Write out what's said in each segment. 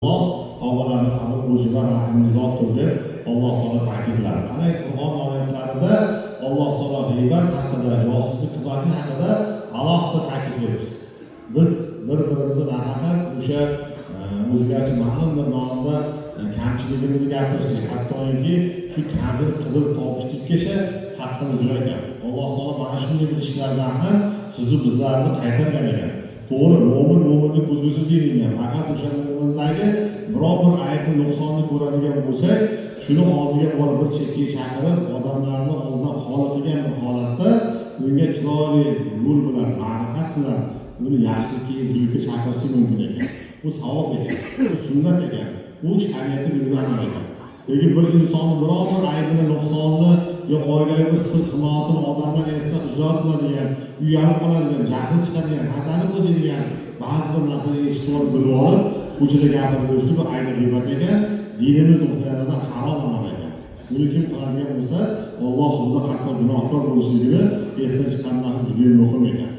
Tavbalarni qabul qiluvchi va rahimli zotdir deb Alloh taolo ta'kidladi. Qarang, Qur'on oyatlarida Alloh taolo g'iybat haqida, josuslik qilmaslik haqida alohida ta'kidlaymiz. Biz bir-birimizni nafaqat o'sha o'ziga ma'lum bir ma'noda kamchiligimizni gapirishlik, hattoki shu kamchilik qidirib topishlikkacha haqqimiz yo'q ekan. Alloh taolo mana shunday bir ishlardan ham sizni bizlarni qaytargan ekan. To'g'ri, mo'min mo'minni ko'zgusi deyilgan. Faqat o'sha mo'mindagi biror bir aybni, nuqsonni ko'radigan bo'lsak, shuni oldiga borib bir chekkaga chaqirib, odamlarni oldidan xoli qilgan bir holatda unga chiroyli yo'l bilan, ma'rifat bilan uni yaxshilikka, ezgulikka chaqirishlik mumkin ekan. Bu savob ekan, bu sunnat ekan, bu shariatga uygun amal ekan. Lekin bir insonni biror bir aybini, nuqsonini yo oilaviy bir sir sinoatini odamlar eslab ijod qiladigan, uyalib qoladigan, jahli chiqadigan, hasani qo'ziydigan ba'zi bir narsani eshitib olib, bilib olib, ko'chada gapirib yurishlik bu ayni g'iybat ekan, dinimiz nuqtai harom amal ekan. Buni kim qiladigan bo'lsa, Alloh huzurida qattiq gunohkor bo'lishligini esdan chiqarmaslik juda muhim ekan.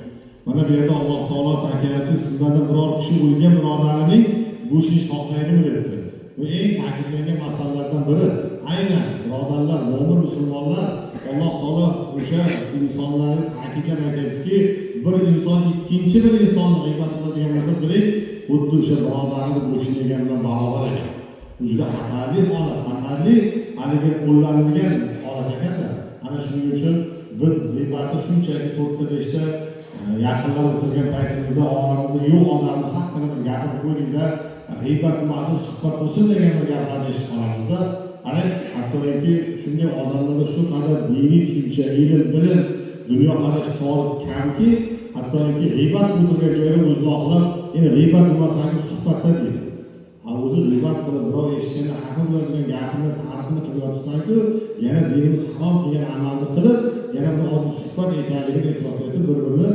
Mana bu yerda Alloh taolo ta'kidlayapti, sizlardan biror kishi o'lgan birodarining go'shtini shoxlaydimi debdi. Bu eng ta'kidlangan masalalardan biri. Aynan birodarlar, mo'min musulmonlar, Alloh taolo o'sha insonlarni ta'kidlab aytyaptiki, bir inson ikkinchi bir insonni g'iybat qiladigan bo'lsa, biling, xuddi o'sha birodarini go'shtini yegan bilan barobar ekan. Bu juda xatarli holat, xatarli haligi qo'llanilgan holat ekanda. Ana shuning uchun biz g'iybatni shunchaki 4ta 5ta yaqinlar o'tirgan paytimizda oramizda yo'q odamni haqida bir gapirib qo'ydikda, g'iybat nimasi suhbat bo'lsin degan bir gaplarni eshitib qolamizda. Qarang, hattoki shunday odamlarda shu qadar diniy tushuncha, ilm, bilim, dunyoqarash tor kamki, hattoki g'iybat o'tirgan joyda o'zini oqlab, endi g'iybat bo'lmasa suhbatda deydi. Ha, o'zi g'iybat qilib birov eshitganda xafa bo'ladigan gapini, ta'rifini qilib yotibsan-ku, yana dinimiz harom qilgan amalni qilib, yana bir oddiy suhbat ekanligini e'tirof etib, bir-birini